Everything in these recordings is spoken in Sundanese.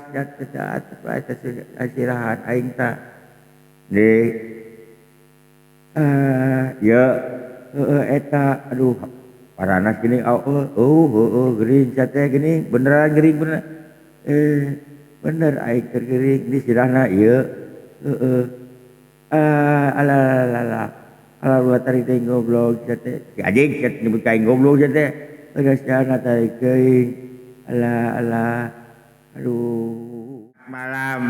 sia teh eta sirahan aing ta. Deui. Ya heeh eta aduh paranas geuning heueuh gering sia teh geuning beneran gering bener. Bener aing keur gering di sirahna ieu heeh. Alah alah ulah tarik teuing goblok sia teh. Si anjing sia nyebut ka aing goblok sia teh. Geus sia tarik teuing. Alah alah aduh. Malam.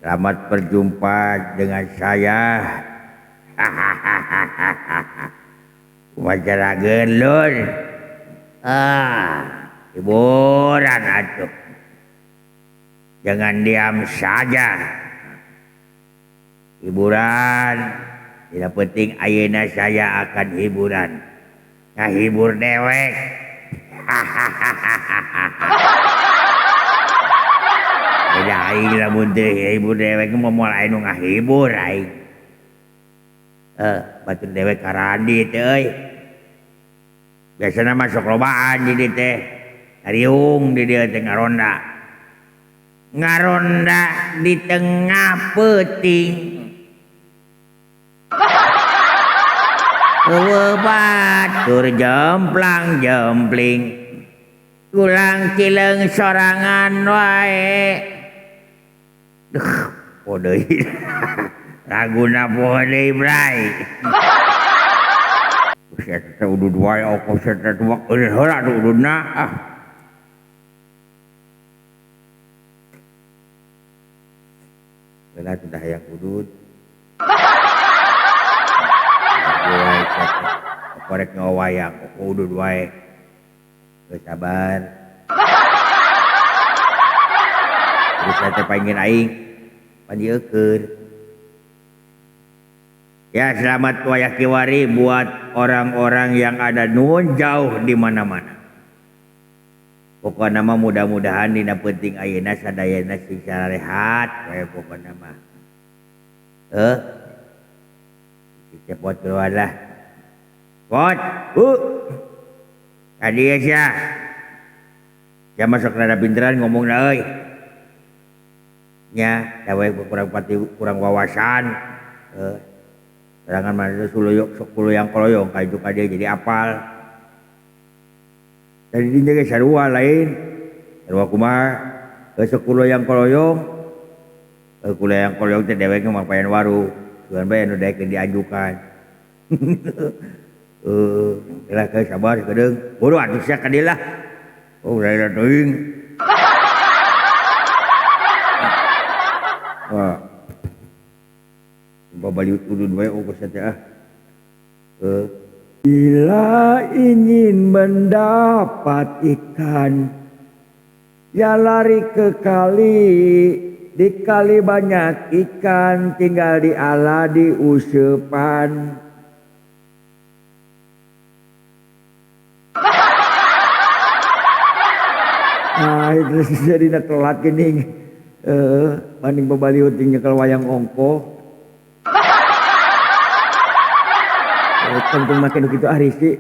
Selamat berjumpa dengan saya. Upacara lur. Ah, hiburan atuh. Jangan diam saja. Hiburan. Tidak penting ayeuna saya akan hiburan. Ngahibur dewek. Beda aing lamun teu hibur dewek mah moal aya nu ngahibur aing. Batur dewek karandi teh euy. Biasana mah sok lobaan di dieu teh. Riung di dieu teh ngaronda. Ngaronda di tengah peuting. Eueuh batur jemplang jempling. Tulang cileung sorangan wae. Duh, poho deui. Laguna poho deui bray. Buset teh udud wae ongkoh sia teh tuak eureun heula atuh ududna ah. Heula teh hayang udud. Korek nyawa wayang, udud wae. Geus sabar. Terus saya teh pangin aing panjieukeur. Ya, selamat wayah kiwari buat orang-orang yang ada nun jauh di mana-mana. Pokokna mah mudah-mudahan dina penting ayeuna sadayana sing sarehat we pokokna mah. Cepot keluar lah. Pot, Tadi ya sia. Ya masuk rada pinteran ngomongna euy. Nya, dawe kurang pati kurang wawasan. Serangan mana suluyuk sok kuloyang koloyong ka itu ka dia jadi apal. Tadi dinya ge sarua lain. Sarua kumaha? Sok kuloyang koloyong. Kuloyang koloyong teh dewek mah payan waru. Sugan bae anu daekeun dianjukan. Lah ke sabar kedeung. Buru atuh sia ka dieu lah. Oh, lain teuing. Wah. Babaliut udud wae ongkoh sia teh ah. Bila ingin mendapat ikan, ya lari ke kali. Di kali banyak ikan, tinggal diala di usepan. Nah, itu jadi telat gini. Banding babaliut jeung nyekel wayang ongkoh. Tentang makin begitu arisi.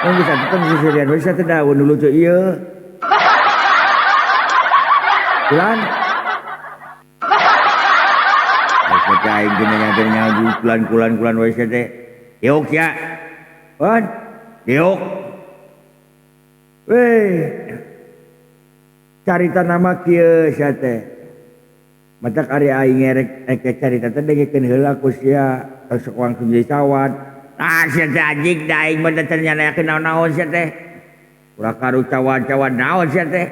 Oh, bisa tetep sisirian bisa teh daun dulu cuy ieu. Bulan. Teh aing teh nanya kulan kulan kulan we teh. Diuk sia. Wan, diuk. Weh. Carita nama kieu sia teh. Matak ari aing ngerek rek carita teh dengekeun heula ku sia sok langsung jadi cawat. Ah sia teh anjing da aing mah teh nyanyakeun naon-naon sia teh. Ulah karu cawat-cawat naon sia teh.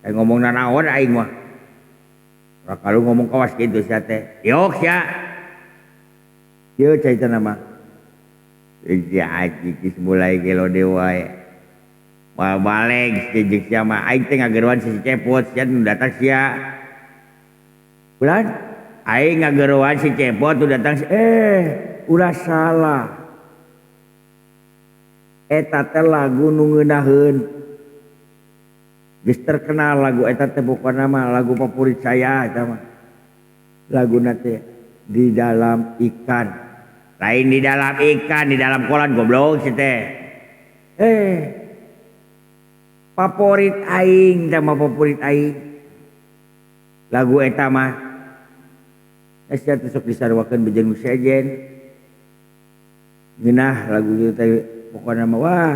Aing ngomong naon aing mah. Ulah karu ngomong kawas kitu sia teh. Yok sia. Kieu carita nama. Si anjing geus mulai gelo deui wae. Moal baleg si jeung sia mah aing teh ngageroan si Cepot sia nu datang sia. Bulan aing ngageroan si Cepot nu datang ulah salah. Eta teh lagu nu ngeunaheun. Geus terkenal lagu eta teh pokona mah lagu favorit saya eta mah. Laguna teh di dalam ikan. Lain di dalam ikan, di dalam kolam goblok si teh. Favorit aing tah mah favorit aing. Lagu eta mah sia teh sok disaruakeun bejeun nu sejen. Ngeunah lagu ieu teh pokona mah wah.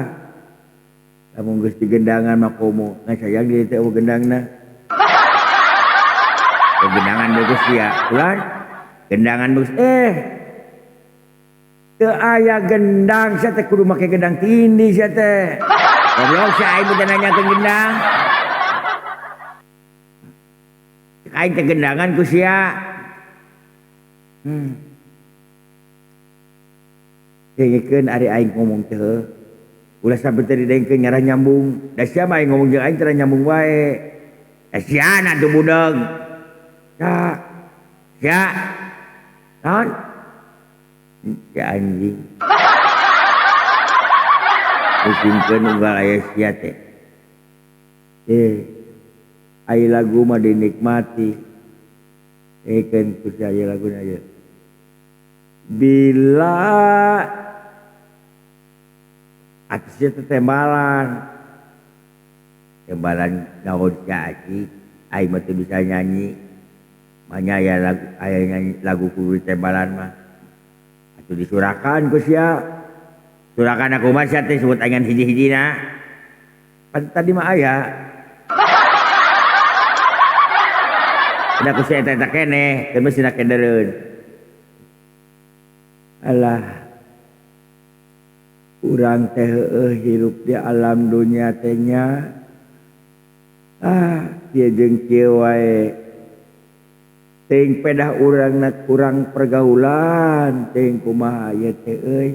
Lamun geus digendangan mah komo, ngan sayang dieu teh eueuh gendangna. Gendangan bagus ya, ulan. Gendangan bagus. Teu aya gendang sia teh kudu make gendang tindi sia teh. Goblok sia aing teh nanyakeun gendang. Aing teh gendangan ku sia. Dengekeun ari aing ngomong teh heuh. Ulah sampe teu didengkeun ngarah nyambung. Da sia mah aing ngomong jeung aing teh nyambung wae. Da sia na tuh budeung. Ya. Ya. Naon? Ya anjing. Pusingkeun unggal aya sia teh. Ai lagu mah dinikmati. Keun ku sia ieu laguna ieu. Bila atuh sia teh tembalan. Tembalan naon sia aji, aing mah teu bisa nyanyi. Manya aya lagu, aya nyanyi lagu kudu tembalan mah. Atuh disurakan ku sia. Surakan aku mah sia teh sebut aing hiji-hijina. Pan tadi mah aya. Da ku sia eta keneh, teu mesti kedereun. Alah. Urang teh heueuh hirup di alam dunia teh nya. Ah, kieu jeung kieu wae. Teuing pedah urangna kurang pergaulan, teuing kumaha ieu teh euy.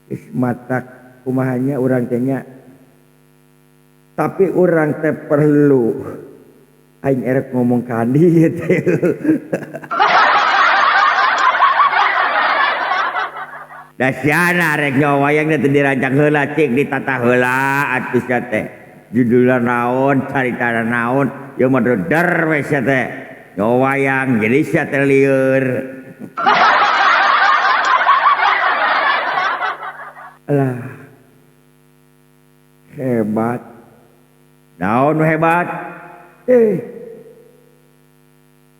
Geus matak kumahanya urang teh nya. Tapi urang teh perlu aing erek ngomong ka andi ieu teh. Da siana rek nyawa wayang teh dirancang heula cik ditata heula atuh sia teh. Judulna naon, caritana naon, ieu mah der we sia teh. Nyawa wayang jadi sia teh lieur. Alah. Hebat. Naon nu hebat?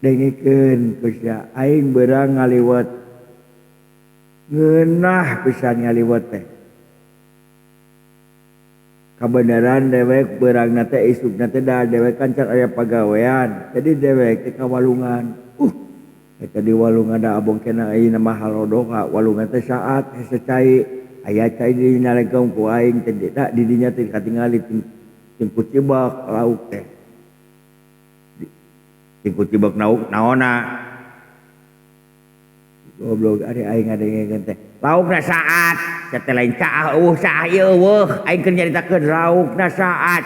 Dengekeun ku sia aing beurang ngaliwet. Ngeunah pisan ngaliwet teh. Kabeneran dewek beurangna teh isukna teh da dewek kan can aya pagawean. Jadi dewek teh ka walungan. Eta di walungan da abong kena ayeuna mah halodoka walungan teh saat hese cai. Aya cai di nyalengkeung ku aing teh da di dinya teh katingali ting kucibak lauk teh. Ting kucibak nauk naonna. Goblok ari aing ngadengekeun teh. Laukna saat, sia teh lain caah eueuh saah ieu eueuh, aing keur nyaritakeun laukna saat.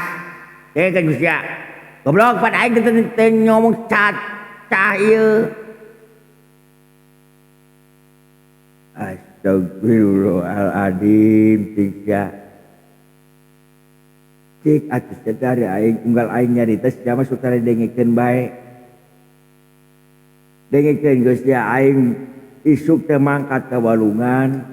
Dengekeun ku sia. Goblok pan aing teh teu ngomong caah caah ieu. Astagfirullahaladzim cik sia. Cik atuh sia teh ari aing unggal aing nyarita sia mah sok dengekeun bae. Dengekeun geus sia aing isuk teh mangkat ka walungan.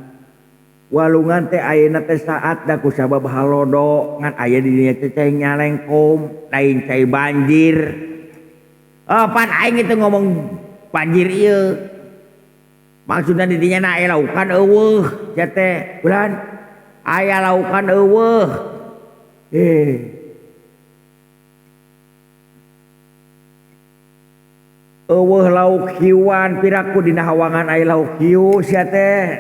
Walungan teh ayeuna teh saat da ku sabab halodo ngan aya di dinya teh cai nyalengkom lain cai banjir. Oh pan aing itu ngomong banjir ieu. Maksudna di dinya na aya laukan eueuh sia teh. Bulan aya laukan eueuh. Eueuh lauk hiuan piraku dina hawangan aya lauk hiu sia teh.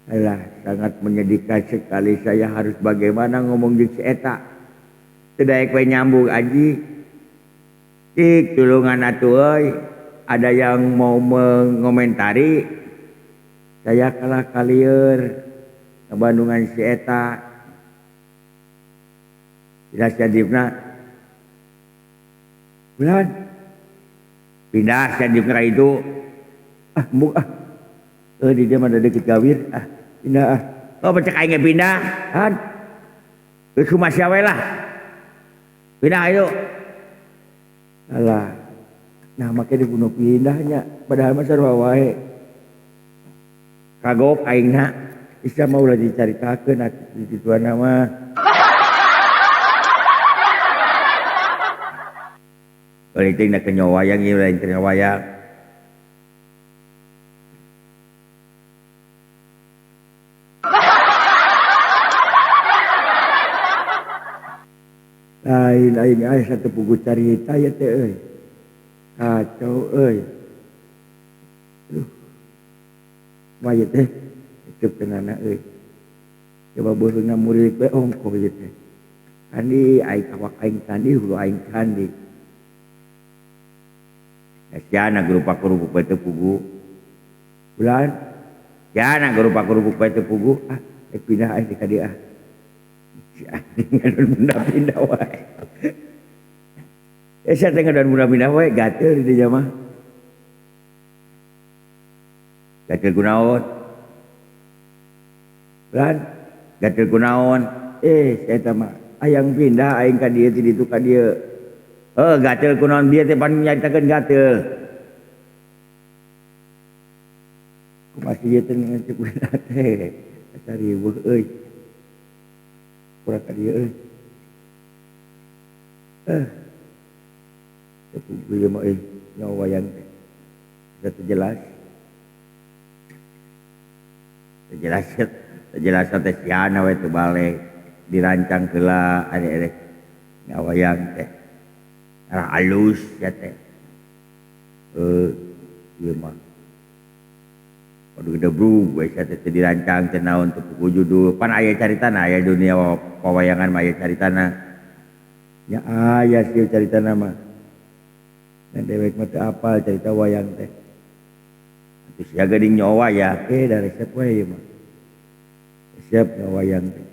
Alah, sangat menyedihkan sekali saya harus bagaimana ngomong jeung si eta. Teu daek we nyambung aji. Cik tulungan atuh euy. Ada yang mau mengomentari? Saya kalah kalieur ngabandungan si eta. Pindah Syadifna. Bulan. Pindah Syadifna ka itu. Ah, embung ah. Di dia mah ada deket gawir. Ah, pindah ah. Oh, pecek aing ge pindah. Han. Geus kumaha sia we lah. Pindah ayo. Alah. Nah, make dibunuh pindahnya. Padahal mah sarua wae. Kagok aingna isa mah ulah dicaritakeun atuh dituana mah. Balik teh na kenyo wayang ieu lain teh wayang. Lain aing aya satu pugu carita ya teh euy. Kacau euy. Aduh. Mah ieu teh ceup tenana euy. Coba beuheungna murid bae ongkoh ieu teh. Kandi aing awak aing kandi hulu aing kandi. Siana gerupak kerupuk bae teu pugu. Bulan siana gerupak kerupuk bae teu pugu. Ah, rek pindah aing ka dieu ah. Si anjing ngadon pindah-pindah wae. Sia teh ngadon pindah-pindah wae gatel di dinya mah. Gatel kunaon? Bulan gatel kunaon? Eta mah hayang pindah aing ka dieu ti ditu ka dieu. Gatel kunaon bieu teh pan nyaritakeun gatel. Kumaha ieu teh ngecek pindah teh. Asa riweuh euy. Kurang ka dieu euy. Teu puguh ieu mah euy nyawa wayang teh. Teu jelas. Teu jelas, teu jelas teh siana we teu balik. Dirancang heula ari-ari nyawa wayang teh. Arah alus ya teh. Ieu mah. Waduh gedebrug we sia teh teu dirancang teh naon teu puguh judul. Pan aya caritana aya dunia pawayangan mah aya caritana. Nya aya sih caritana mah. Dan dewek mah teu apal carita wayang teh. Atuh sia geuning nyawa ya. Da resep we ieu mah. Resep nyawa wayang teh.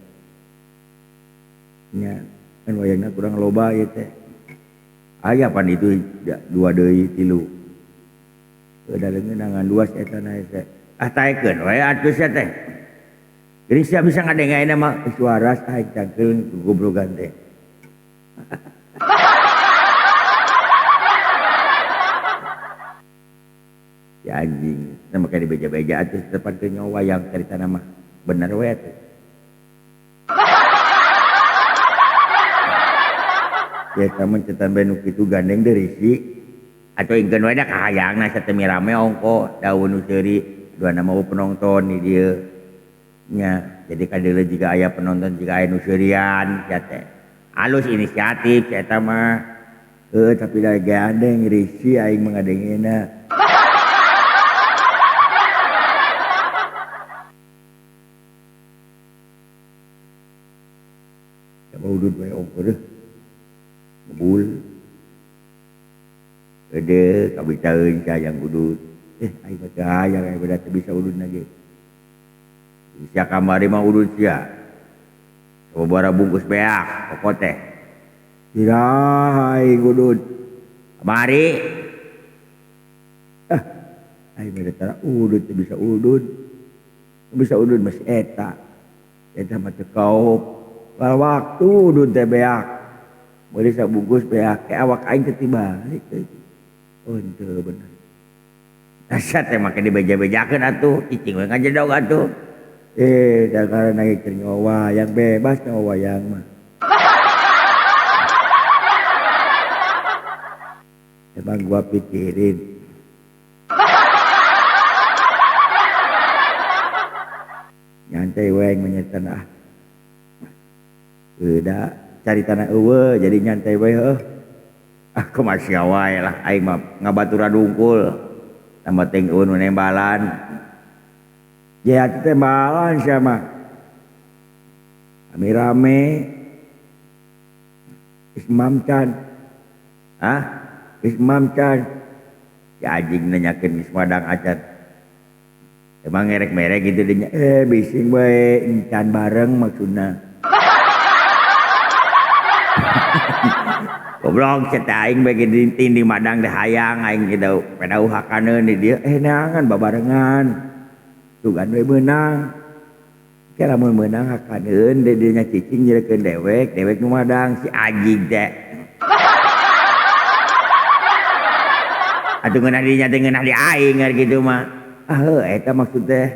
Nya kan wayangna kurang loba ieu teh. Aya pan itu dua deui tilu. Da leungeun dua eta na hese. Ah taekeun we atuh sia teh. Jadi sia bisa ngadenge ayeuna mah suara aing cangkeul gobrogan teh. Ya anjing, nah make dibeja-beja atuh depan ke nyawa wayang caritana mah bener we atuh. Ya kamu cetan bae nu kitu gandeng deui risi. Atuh ingkeun we da kahayangna satemi rame ongko daun nu seuri dua nama penonton di dieu. Nya, jadi kadeuleu jiga aya penonton jiga aya nu seurian sia teh. Alus inisiatif sia eta mah. Heuh tapi da gandeng risi aing mah ngadengena. Coba udud we ongko deuh. Ngebul. Gede kabitaeun sayang udud. Aing mah teu hayang aing beda teu bisa udud na ge. Sia kamari mah udud sia. Sababaraha bungkus beak pokok teh. Iraha aing udud. Kamari. Ah, aing mah tara udud teu bisa udud. Teu bisa udud mah si eta. Eta mah teu kaop. Waktu udud teh beak. Meuli sabungkus beak ke awak aing teh tibalik teh. Oh henteu bener. Asa teh make dibeja-bejakeun atuh, cicing we ngajedog atuh. Da karena keur nyawa wayang bebas nyawa wayang mah. Emang gua pikirin. Nyantai we menyetan ah. Udah cari tanah eueuh jadi nyantai we heuh. Ah kumaha sia wae lah aing mah ngabatura dungkul. Tambah teh eueuh nu nembalan. Ya atuh tembalan sia mah. Rame-rame. Ismam can. Hah? Ismam can. Si anjing nanyakeun geus madang acan. Emang ngerek-merek gitu dinya. Bising bae encan bareng maksudna. Goblok cek aing bagi di madang teh hayang aing kitu pedauh hakaneun di dieu neangan babarengan. Sugan we meunang. Ke lamun meunang hakaneun di dieu nya cicing nyeurekeun dewek, dewek nu madang si anjing teh. Atuh ngeunah di nya teh ngeunah di aing kitu mah. Ah heuh eta maksud teh.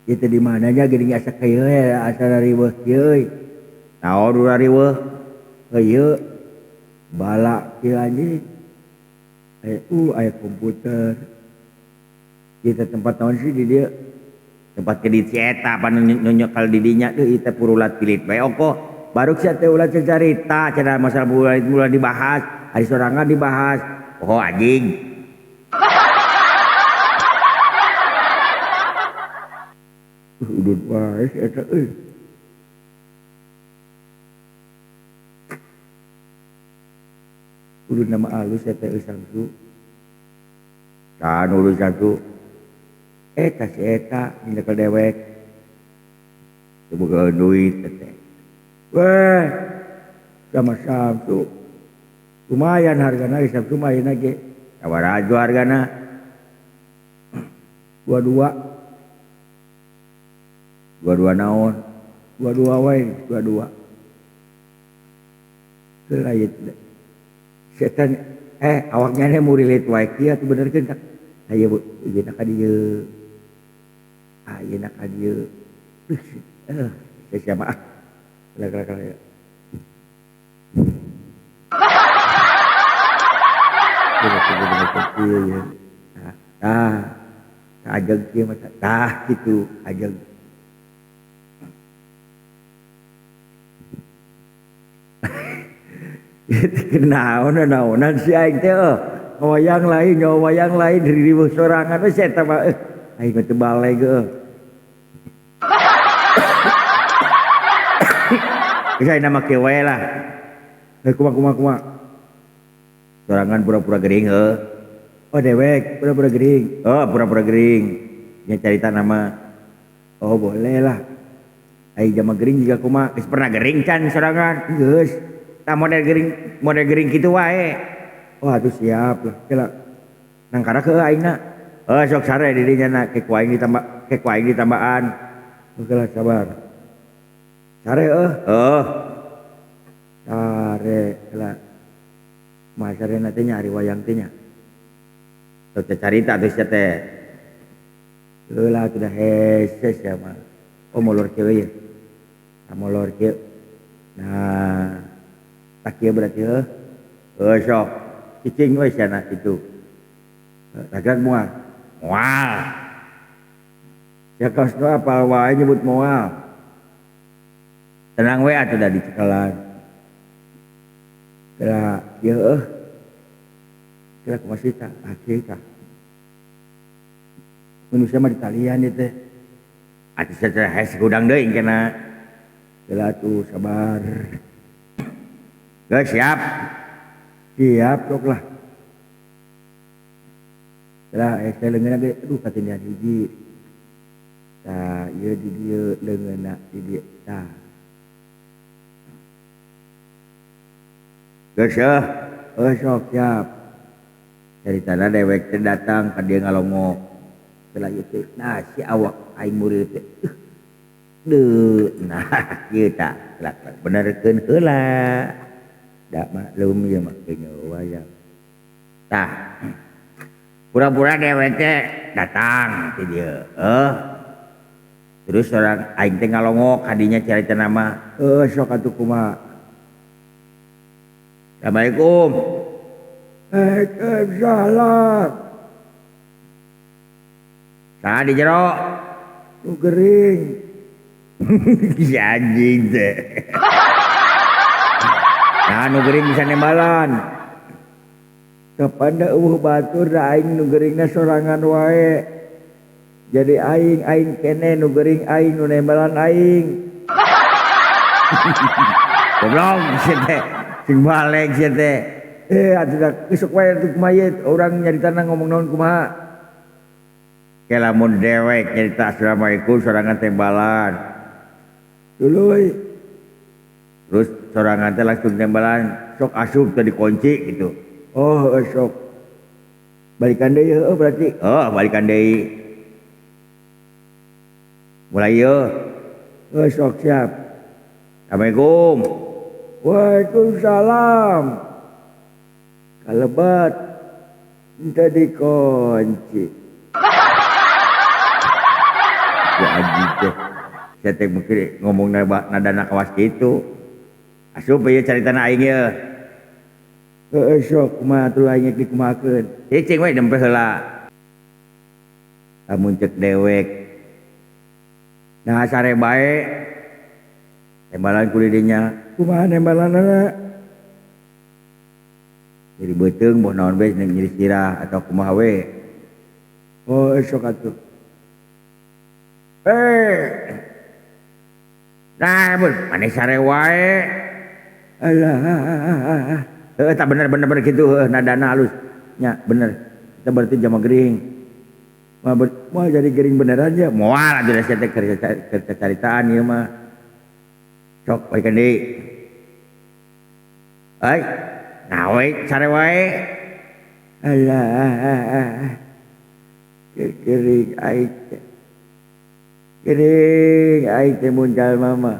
Itu di mananya geuning asa kieu asa riweuh kieu. Naon ulah riweuh? Heueuh. Bala kieu anjing. Aya aya komputer. Kita tempat naon sih di dieu? Tempat kedit si eta pan nyonyokal di dinya teu ieu teh purulat pilit bae ongkoh. Baruk sia teh ulah carita cenah masalah ulah dibahas, ari sorangan dibahas. Oh anjing. Udut wae si eta euy. Udut nama alus eta euy Samsu. Saha nu udut Samsu? Eta si eta nyekel dewek. Teu boga duit teh. Weh, sama Samsu. Lumayan hargana ge Samsu mah ayeuna ge. Sabaraha hargana? 22. 22 naon? 22 wae, 22. Heula ieu teh. Setan awaknya ne murilit wae kieu atuh benerkeun tak. Aya bu, ayeuna ka dieu. Ayeuna ka dieu. Siapa ah. Kala-kala. Tah, ajeg kieu mah tah kitu ajeg. Kenaon-naonan si aing teh wayang lain nyawa wayang lain riweuh sorangan we eta mah aing mah teu baleg heuh. Geus ayeuna mah kieu wae lah. Kumaha. Sorangan pura-pura gering heuh. Oh dewek pura-pura gering. Oh pura-pura gering. Nya carita nama. Oh boleh lah. Aing jama gering juga kumaha. Geus pernah gering can sorangan. Geus. Tah model gering kitu wae. Oh atuh siap lah. Kela nangkara ke aingna. Heuh sok sare di dinya na ke ku aing ditambah ke ku aing ditambaan. Oke lah sabar. Sare heuh. Heuh. Sare kela. Mah sarena teh nya ari wayang teh nya. Sok carita atuh sia teh. Heula atuh da hese sia mah. Oh molor kieu ye. Molor kieu. Nah, tak kieu berarti heuh. Heuh sok cicing we sia kitu. Ragrag moal. Moal. Ya kaos nu apal wae nyebut moal. Tenang we atuh da dicekalan. Kela ieu heuh. Kela kumaha sih tah? Ah kieu tah. Manusia mah ditalian ieu teh. Atuh sacara hese gudang deui engkena. Kela atuh sabar. Geus siap. Siap sok lah. Lah teh leungeunna ge aduh katindihan hiji. Tah ieu di dieu leungeunna di dieu tah. Geus heuh. Heuh sok siap. Caritana dewek teh datang ka dieu ngalongok. Heula ieu teh nah si awak aing murid teh. Deuh nah kieu tah benerkeun heula. Da maklum ieu mah teu wayang. Tah. Pura-pura dewek teh datang ti dieu. Heuh. Terus orang aing teh ngalongok kadinya carita mah. Heuh sok atuh kumaha. Assalamualaikum. Waalaikumsalam. Saha di jero? Nu gering. Si anjing teh. Nah nu gering bisa nembalan. Kapan da eueuh batur da aing nu geringna sorangan wae. Jadi aing aing kene nu gering aing nu nembalan aing. Goblok sia teh. Sing balik sia teh. Atuh da geus wae atuh kumaha ieu urang nyaritana ngomong naon kumaha. Ke lamun dewek nyarita assalamualaikum sorangan tembalan. Tuluy. Terus sorangan teh langsung tembalan sok asup teh dikunci gitu. Oh sok. Balikan deui heuh berarti. Oh balikan deui. Mulai yeuh. Heuh sok siap. Assalamualaikum. Waalaikumsalam. Kalebet henteu dikunci. Ya anjing teh. Sia teh mungkin ngomong nadana kawas kitu. Asup ieu caritana aing ye. Heueuh sok kumaha atuh aing rek dikumahakeun. Cicing we nempe heula. Lamun cek dewek. Nah sare bae tembalan ku didinya. Kumaha nembalanana? Nyeri beuteung boh naon bae nyeri sirah atau kumaha we. Oh sok atuh. Nah mun maneh sare wae. Alah. Heuh tak bener-bener kitu heuh nadana halus. Nya bener. Kita berarti jama gering. Moal jadi gering beneran ya. Moal atuh da sia teh keur caritaan ieu mah. Sok bae deui. Ai, nah we sare wae. Alah. Gering aing teh. Gering aing teh mun jalma mah.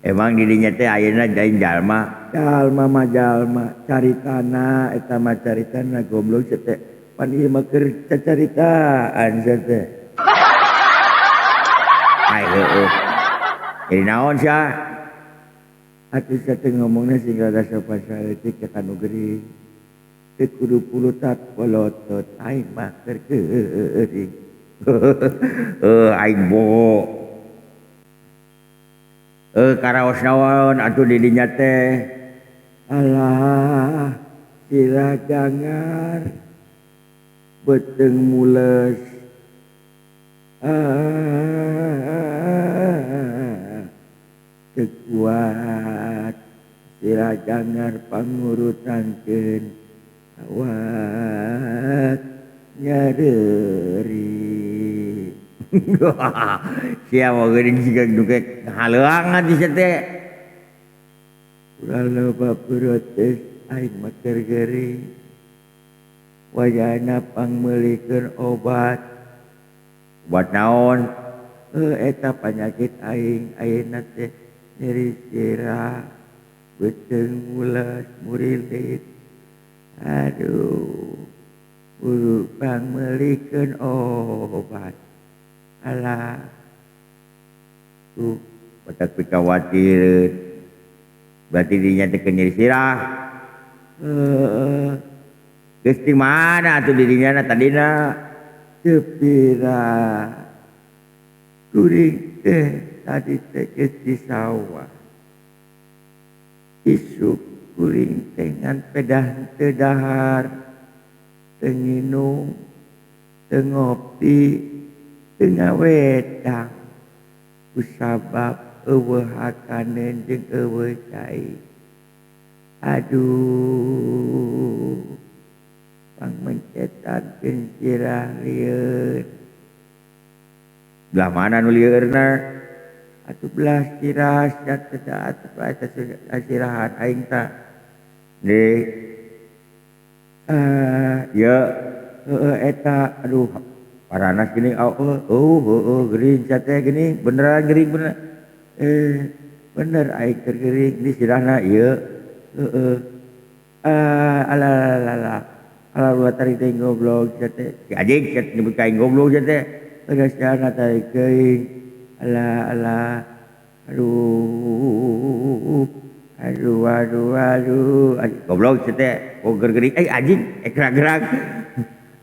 Emang didinya teh ayeuna lain jalma. Jalma mah jalma, caritana eta mah caritana goblok sia teh. Pan ieu mah keur cacaritaan sia teh. Ai heueuh. Jadi naon sia? Atuh sia teh ngomongna sing rada sopan saeutik ka nu gering. Teu kudu pulutat polotot aing mah keur geuring. Heuh aing bohong. Karaos naon atuh didinya teh. Alah, sirah jangar beuteung mules. Teu kuat sirah jangar pangurutankeun awak nyareuri. Sia mah geuning siga nu haleuangan di sia teh. Ulah loba protes aing mah keur gering. Wayahna pangmeulikeun obat. Obat naon? Heuh eta panyakit aing ayeuna teh nyeri sirah, beuteung mules, murilit. Aduh, buru pangmeulikeun obat. Alah, tuh batak pikawatireun. Berarti dinya teh keur nyeri sirah. Heeh. Geus di mana atuh didinya na tadina? Teu pira. Kuring teh tadi teh geus di sawah. Isuk kuring teh ngan pedah teu dahar, teu nginum, teu ngopi, teu ngawedang. Kusabab eueuh hakaneun jeung eueuh cai. Aduh, pangmencetankeun sirah lieun. Belah mana nu lieurna? Atuh belah sirah sia teh atuh eta sirahan aing tah. Deui. Ieu heueuh eta aduh paranas geuning heueuh gering sia teh geuning beneran gering bener. Bener aing keur gering di sirahna ieu heueuh. Alah alah ulah tarik teuing goblok sia teh. Si anjing sia nyebut ka aing goblok sia teh. Udah sirahna tarik teuing. Alah alah aduh aduh aduh aduh goblok sia teh oh keur gering anjing gerak-gerak.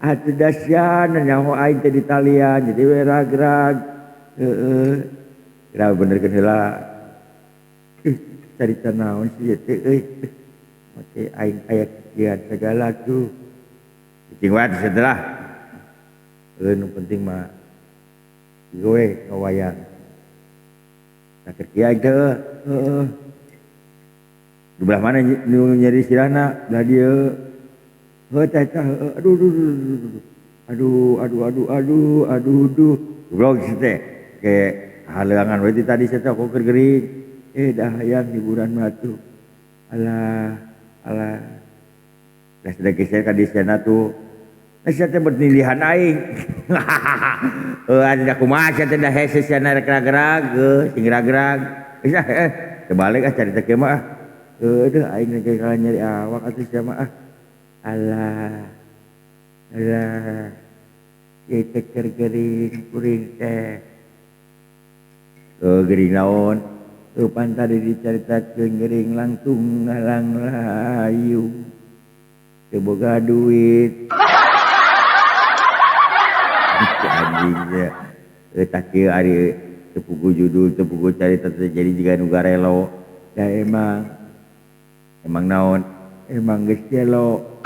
Atuh dasian nyaho aing teh di talian jadi we rag-rag. Heeh. Kira benerkeun heula. Carita naon sih teh euy. Make aing aya kikian segala tuh. Cicing wae setelah. Heuh nu penting mah ieu we ngawayang. Nah keur kieu aing teh heueuh. Di belah mana nu nyeri sirahna? Belah dieu. Heuh teh teh aduh aduh aduh aduh aduh aduh aduh aduh. Goblok sih teh. Kayak haleuangan we ti tadi sia teh kok keur gering. Dah hayang hiburan mah tuh. Alah alah. Geus da geser ka disana tuh. Nah sia teh bernilihan aing. Heuh atuh kumaha sia teh da hese sia rek rag-rag heuh sing rag-rag. Geus ah terbalik ah carita kieu mah ah. Heuh deuh aing ge kalah nyeri awak atuh sia mah ah. Alah alah. Ieu teh keur gering kuring teh. Gering naon? Pan tadi dicaritakeun gering langtung ngalang layu. Teu boga duit. Anjing nya. Tah kieu ari teu puguh judul, teu puguh carita teh jadi jiga nu garelo. Da emang emang naon? Emang geus gelo.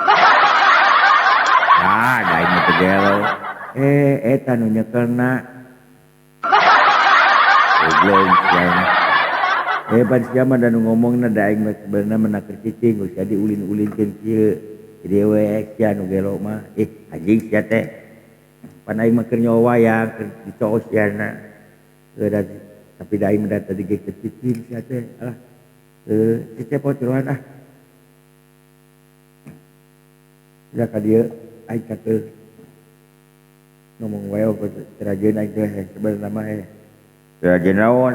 Ah, da aing mah teu gelo. Eta nu nyekelna. Goblok sia. Pan sia mah da nu ngomongna da aing mah sebenarna mah keur cicing geus jadi ulin-ulinkeun kieu. Jadi we sia nu gelo mah. Anjing sia teh. Pan aing mah keur nyawa wayang keur dicoos siana. Tapi da aing mah da tadi ge keur cicing sia teh. Alah. Cicepot tiluan ah. Ya ka dieu aing teh ngomong wae terajeun aing teh sebenarna mah terajeun naon?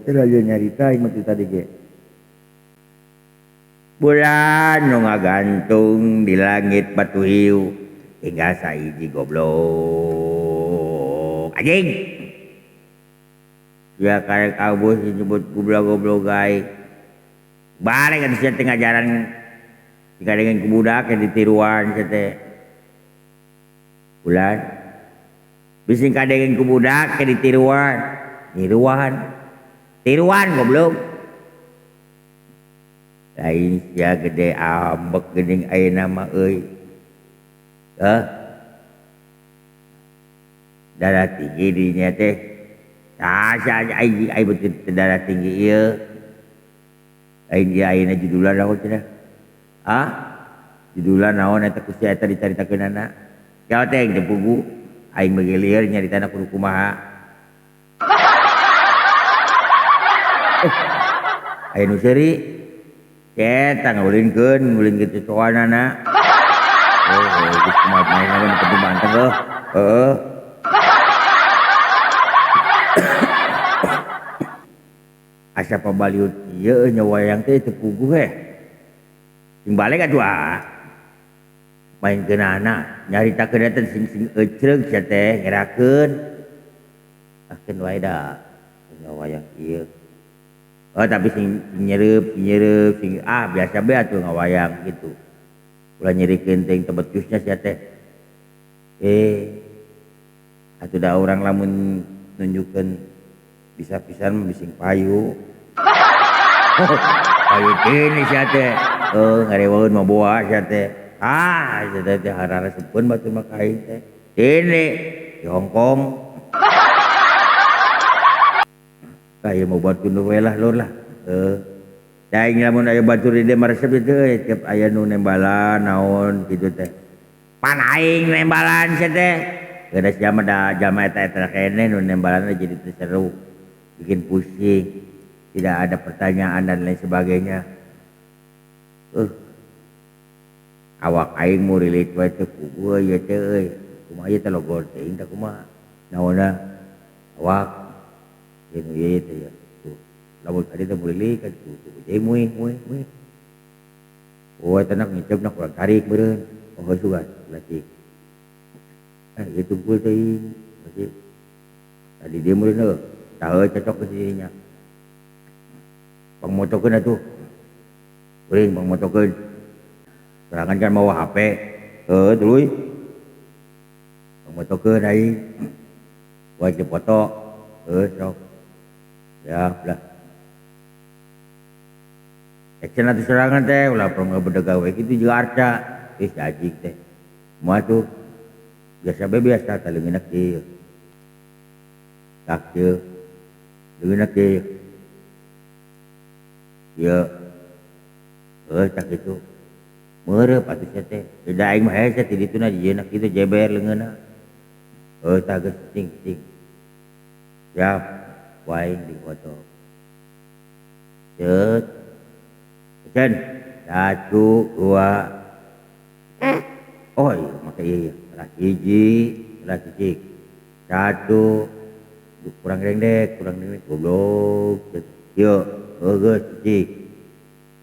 Terajeun nyarita aing mah tadi ge. Bulan nu ngagantung di langit batu hiu hingga saiji goblok. Anjing. Ya karek abus disebut goblok-goblok aing. Balik atuh sia teh ngajaran dikadengeun ku budak ke ditiruan sia teh. Bulan bisi kadengeun ku budak ke ditiruan, niruan. Tiruan goblok. Lain sia gede ambek geuning ayeuna mah euy. Heh. Darah tinggi dinya teh. Tah sia aing aing teu darah tinggi ieu. Aing ieu ayeuna judulan naon cenah? Ah? Judulan naon eta ku sia eta dicaritakeunana? Kieu teh teu puguh. Aing beuki lieur nyaritana kudu kumaha. Aya nu seuri. Eta ngulinkeun, ngulinkeun cocoanana. Geus kumaha maenna nu penting manteng heuh. Heeh. Asa pabaliut ieu nya wayang teh teu puguh heh. Sing balik atuh ah. Maenkeunana nyaritakeun teh sing sing ecreug sia teh ngerakeun. Ah keun wae da nya wayang ieu. Oh tapi sing nyereup sing ah biasa bae atuh ngawayang gitu. Ulah nyerikeun teh tebet sia teh. Atuh da urang lamun nunjukkeun bisa pisan mah bising payu. Payu teh sia teh. Ngareweun mah boa sia teh. Ah sia teh hararesepeun batur mah ka aing teh. Ini di Hong Kong. Aya mau batur nu we lah lur lah. Da aing lamun aya batur di dieu mah resep ieu teh tiap aya nu nembalan naon kitu teh. Pan aing nembalan sia teh. Geus sia mah da jalma eta-eta keneh nu nembalan jadi teu seru. Bikin pusing, tidak ada pertanyaan dan lain sebagainya. Awak aing murilit wae teu puguh ieu teh euy. Kumaha ieu teh logor teuing teh kumaha? Naonna? Awak ieu nu ieu teh ya. Tuh, lamun tadi teh murilit kan tuh jadi muih muih muih. Oh eta nak ngiceupna kurang tarik meureun. Oh sugan lagi. Ieu tungkul teuing. Masih tadi dia meureun heuh. Tah cocok ke dirinya. Pangmotokeun atuh. Kuring pangmotokeun. Sorangan kan mawa HP. Heuh tuluy. Pangmotokeun aing. Wajib foto. Heuh sok. Ya lah. Action atuh sorangan teh ulah perlu ngabedegawe kitu juga arca. Ih si anjing teh. Kumaha tuh? Biasa bae biasa tah leungeunna kieu. Tah kieu. Leungeunna kieu. Ieu. Heuh tah kitu. Meureup atuh sia teh. Da aing mah hese ti dituna jieuna kitu jeber leungeunna. Heuh tah geus cing cing. Siap. Waing di foto. Cet. Action. 1 2. Oh iya make ieu ieu. Salah hiji, salah cicik. 1 kurang dengdek, kurang dengdek goblok. Ieu, heuh geus cicik.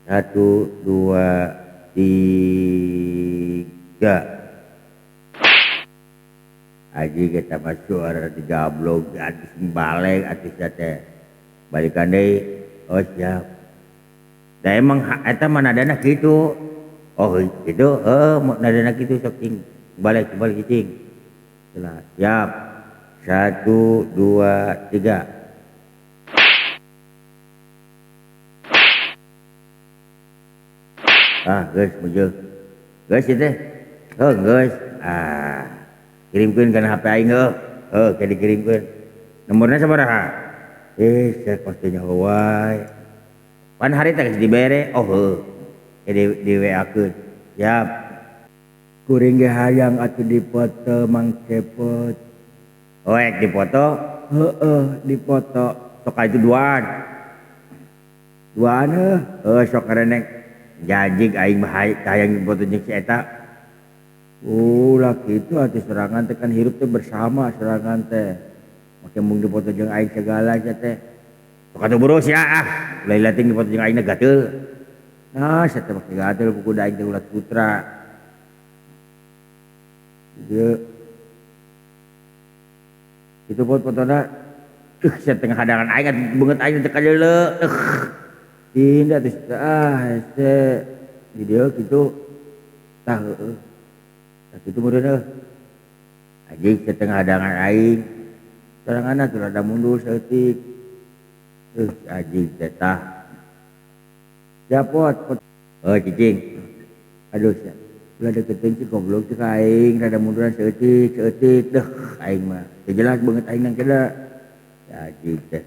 1 2 3. Aji kita masuk ada digablog atuh balik atuh teh. Balikan deui. Oh siap. Da emang eta mah nadana kitu. Oh gitu, heuh nadana kitu sok cing. Balik balik cing. Jelas. Siap. 1 2 3. Ah, geus mujeuh. Geus ieu teh. Heuh geus. Ah. Kirimkeun kana HP aing heuh. Heuh, ke dikirimkeun. Nomorna sabaraha? Eh, saya pasti nyaho wae. Pan hari teh geus dibere. Oh heuh. Di WA-keun. Siap. Kuring ge hayang atuh dipoto Mang Cepot. Oh, ek dipoto? Heeh, dipoto. Sok ka itu duaan. Duaan heuh. Heuh, sok karenek. Jajig aing mah hayang dipoto jeung si eta. Ulah kitu atuh serangan teh kan hirup teh bersama serangan teh. Make mung dipoto jeung aing segala sia teh. Sok atuh buru sia ah. Ulah lating dipoto jeung aing gatel. Nah, sia teh make gatel buku da aing teh ulat putra. Ieu itu pot fotona sia tengah hadangan aing atuh beungeut aing teh kadeuleu. Tindak atuh ah hese di dieu kitu tah heueuh. Tah kitu meureun heuh. Anjing sia tengah hadangan aing. Soranganna tuh rada mundur saeutik. Anjing teh tah. Siap pot. Heuh cicing. Aduh sia. Ulah deketin si goblok cek aing rada munduran saeutik saeutik deuh aing mah. Teu jelas beungeut aing nang keda. Ya anjing teh.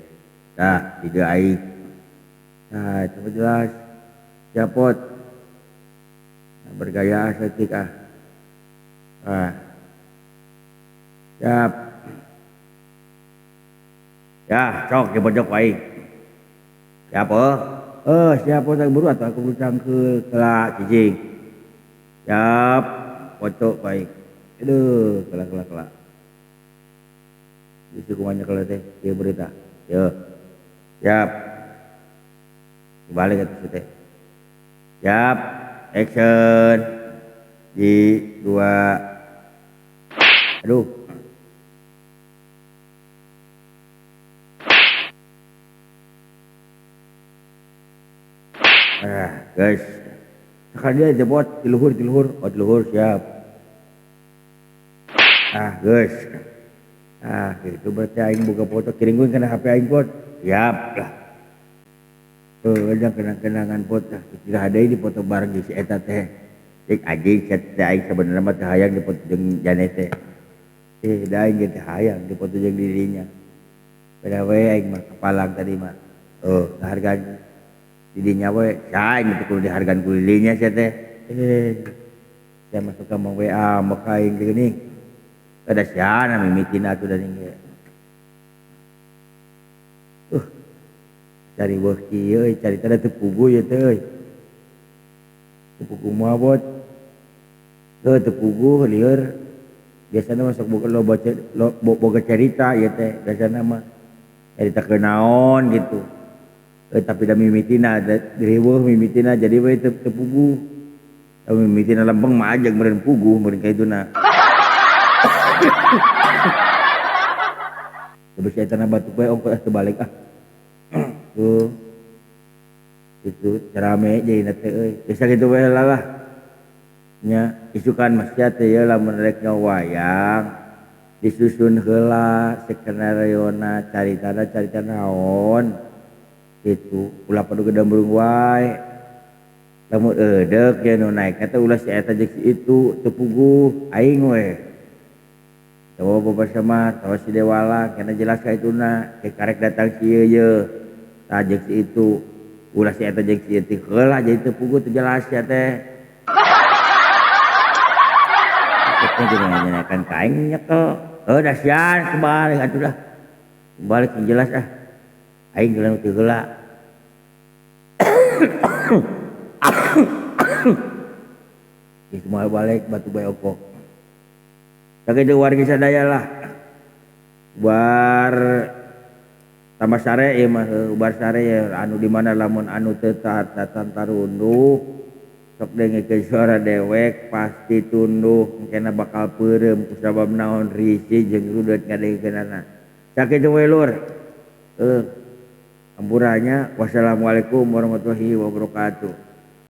Tah di dieu aing. Nah, itu jelas. Siap pot. Nah, bergaya saeutik ah. Ah. Siap. Ya, sok dipojok aing. Siap heuh. Eh, siap pot buru atuh aku buru cangkeul kelak cicing. Siap, foto baik. Aduh, kelak kelak kelak. Isi kumanya kelak teh, ieu berita. Yo. Siap. Balik atuh teh. Siap, action. Di 2. Aduh. Ah, guys. Sekali dia jebot di luhur, di luhur. Oh, di luhur, siap. Ah, guys. Ah, itu berarti aing buka foto kirim gue kena HP aing pot. Siap lah. Tuh, kenang-kenangan pot. Tidak ada di foto bareng si eta teh. Cek anjing set teh aing sebenarnya mah teu hayang dipoto jeung jane teh. Eh, da aing ge teu hayang dipoto jeung dirinya. Beda we aing mah kepalang tadi mah. Oh, hargaan didinya we. Aing teh kudu dihargaan ku dirinya sia teh. Eh, saya masuk ke mau WA maka aing geuning. Ada siana mimitina atuh da ning ge. Cari weuh kieu euy, cari teh teu puguh ieu teh euy. Teu puguh moal bot. Heuh teu puguh lieur. Biasana mah sok boga loba boga carita ieu teh biasana mah. Carita kunaon gitu. Tapi da mimitina riweuh mimitina jadi we teu puguh. Da mimitina lempeng mah ajeg meureun puguh meureun ka ituna. Terus eta na batuk we ongkoh teu balik ah. Tuh. Itu rame jadina teh euy. Bisa kitu we lah. Nya isukan maksiat teh ye lamun rek wayang disusun heula skenariona caritana carita naon. Itu ulah padu gedambrung wae. Lamun eudek ye nu naek teh ulah si eta jeung si itu teu puguh aing we. Tawa Bapak Samar, tawa si Dewala, kana jelas ka ituna, ke karek datang si ieu ye. Tah jeung si itu, ulah si eta jeung si ieu teh heula jadi teu puguh teu jelas sia teh. Teh jeung nanyakan ka aing nyekel. Heuh da sia kebalik atuh dah. Balik yang jelas ah. Aing geus teu heula. Geus moal balik batu bae okok. Sakitu wargi sadaya lah. Bar tambah sare ieu mah, bar sare ya anu di mana lamun anu teu tarunduh Sok dengekeun suara dewek pasti tunduh engkena bakal peureum kusabab naon risih jeung rudet ngadengekeunana. Sakitu we lur. Ampurannya wassalamualaikum warahmatullahi wabarakatuh.